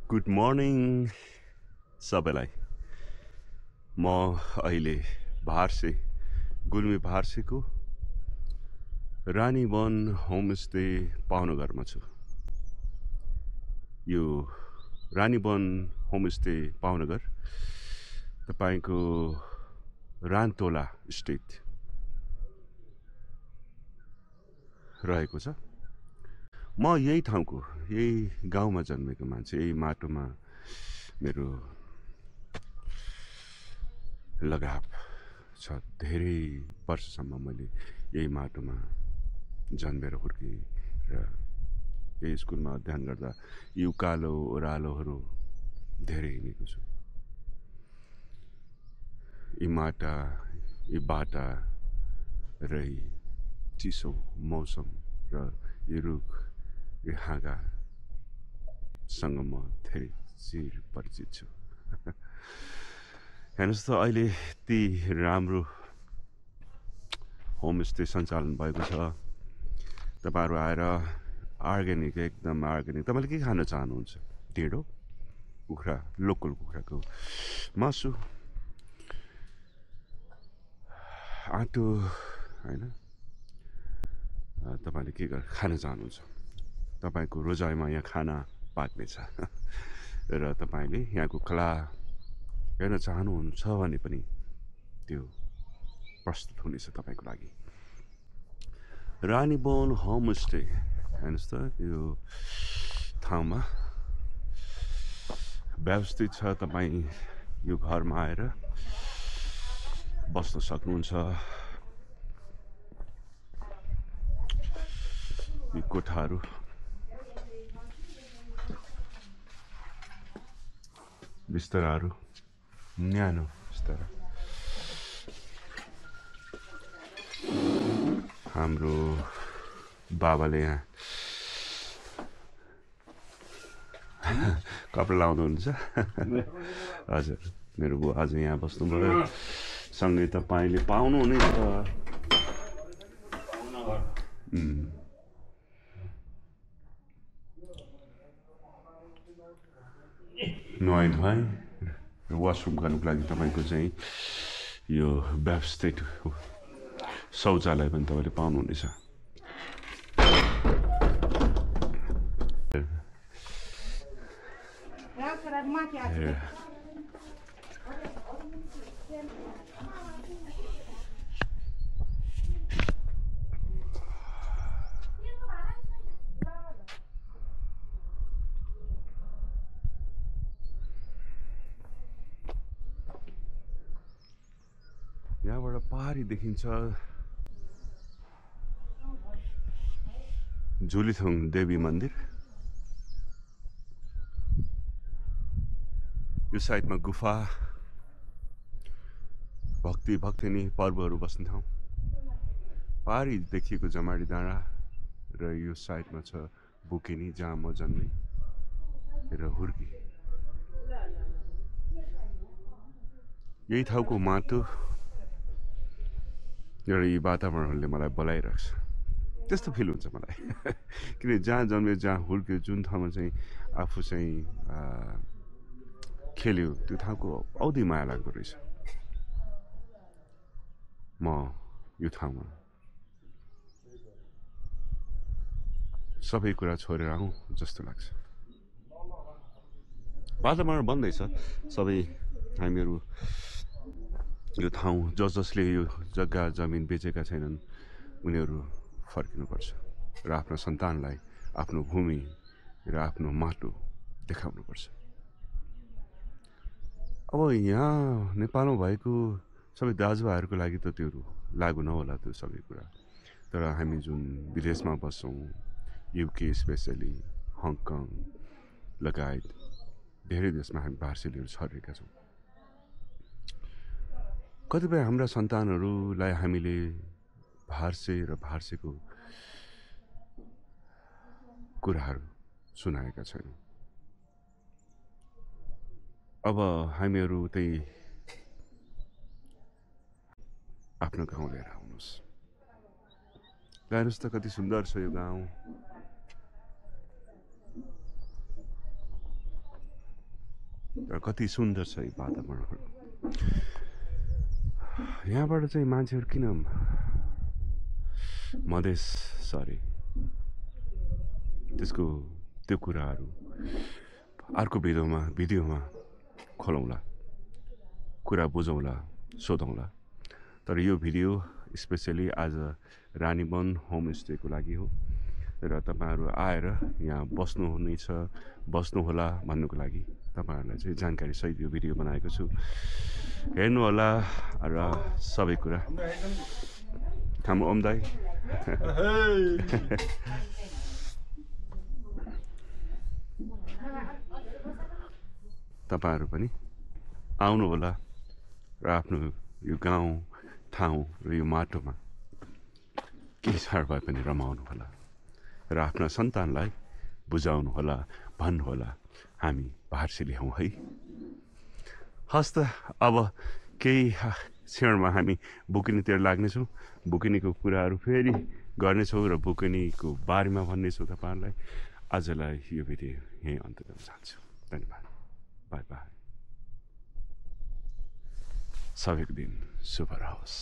Good morning सबैलाई। म अहिले भारसे गुल्मी भारसेको रानीवन होमस्टे पाहुनाघरमा छु। यो रानीवन होमस्टे पाहुनाघर तपाईँको रानतोला स्थित रहेको छ। म यही ठाउँको यही गाउँमा जन्मेको मान्छे, यही माटोमा मेरो लगाव छ। धेरै वर्षसम्म मैले यही माटोमा जन्मेर हुर्केँ र यही स्कुलमा अध्ययन गर्दा यी उकालो ओह्रालोहरू धेरै हिँडेको छु। यी माटा, यी बाटा र यी चिसो मौसम र यी रुख, यी हाँगासँग म धेरै चिर परिचित छु। हेर्नुहोस् त, अहिले यति राम्रो होमस्टे सञ्चालन भएको छ। तपाईँहरू आएर अर्ग्यानिक, एकदम अर्ग्यानिक, तपाईँले के खान चाहनुहुन्छ? ढिँडो, कुखुरा, लोकल कुखुराको मासु, आँटो, होइन, तपाईँले के खान चाहनुहुन्छ? तपाईँको रोजाइमा यहाँ खाना पाक्नेछ र तपाईँले यहाँको कला हेर्न चाहनुहुन्छ भने पनि त्यो प्रस्तुत हुनेछ तपाईँको लागि। रानीवन होमस्टे, हेर्नुहोस् त, यो ठाउँमा व्यवस्थित छ। तपाईँ यो घरमा आएर बस्न सक्नुहुन्छ। यी कोठाहरू बिस्ताराहरू न्यानो बिस्तारा। हाम्रो बाबाले यहाँ कपडा लाउनुहुन्छ। हजुर, मेरो बुवा आज यहाँ बस्नुभयो। सँगै तपाईँले पाउनुहुनेछ नुहाई धुवाई र वासरुम गर्नुको लागि तपाईँको चाहिँ यो व्यवस्थित शौचालय पनि तपाईँले पाउनुहुनेछ। यहाँबाट पहाडी देखिन्छ झुलिथोङ देवी मन्दिर। यो साइडमा गुफा, भक्तिनी पर्वहरू बस्ने ठाउँ। पहाडी देखिएको जमाडी डाँडा र यो साइडमा छ बुकेनी, जहाँ म जन्मेँ र हुर्केँ। यही ठाउँको माटो र यी वातावरणले मलाई बोलाइरहेको छ, त्यस्तो फिल हुन्छ मलाई। किन जहाँ जन्म्यो, जहाँ हुर्क्यो, जुन ठाउँमा चाहिँ आफू चाहिँ खेल्यो, त्यो ठाउँको औधी माया लाग्दो रहेछ। म यो ठाउँमा सबै कुरा छोडेर आउँ जस्तो लाग्छ। वातावरण बन्दैछ। सबै हामीहरू यो ठाउँ जसले यो जग्गा जमिन बेचेका छैनन् उनीहरू फर्किनुपर्छ र आफ्नो सन्तानलाई आफ्नो भूमि र आफ्नो माटो देखाउनुपर्छ। अब यहाँ नेपालमा भएको सबै दाजुभाइहरूको लागि त त्यो लागु नहोला त्यो सबै कुरा, तर हामी जुन विदेशमा बस्छौँ, युके स्पेसली, हङकङ लगायत धेरै देशमा हामी भारतीयहरू छरेका छौँ। कतिपय हाम्रा सन्तानहरूलाई हामीले भारसे र भारसेको कुराहरू सुनाएका छैनौँ। अब हामीहरू त्यही आफ्नो गाउँ लिएर आउनुहोस्। हेर्नुहोस् त कति सुन्दर छ यो गाउँ। तर कति सुन्दर छ यो वातावरणहरू यहाँबाट चाहिँ मान्छेहरू किन मधेस सरे त्यसको त्यो कुराहरू अर्को भिडियोमा खोलौँला कुरा बुझौँला सोधौँला तर यो भिडियो स्पेसली आज रानीवन होमस्टेको लागि हो र तपाईहरु आएर यहाँ बस्नुहोला भन्नुको लागि तपाईहरुलाई चाहिँ जानकारी सहित यो भिडियो बनाएको छु हेर्नु होला र सबै कुरा काम ओमदाई तपाईहरु पनि आउनु होला र आफ्नो यो गाउँ ठाउँ र यो माटोमा केही सार भए पनि रमाउनु होला र आफ्ना सन्तानलाई बुझाउनु होला भन्नु होला हामी भारसेली हौं है हस्त अब केही क्षणमा हामी बुकिनीतिर लाग्नेछौँ बुकिनीको कुराहरू फेरि गर्नेछौँ र बुकिनीको बारेमा भन्नेछौँ तपाईहरुलाई आजलाई यो भिडियो यही अन्त्य गर्न चाहन्छु धन्यवाद बाई बाई सबैको दिन शुभ रहोस्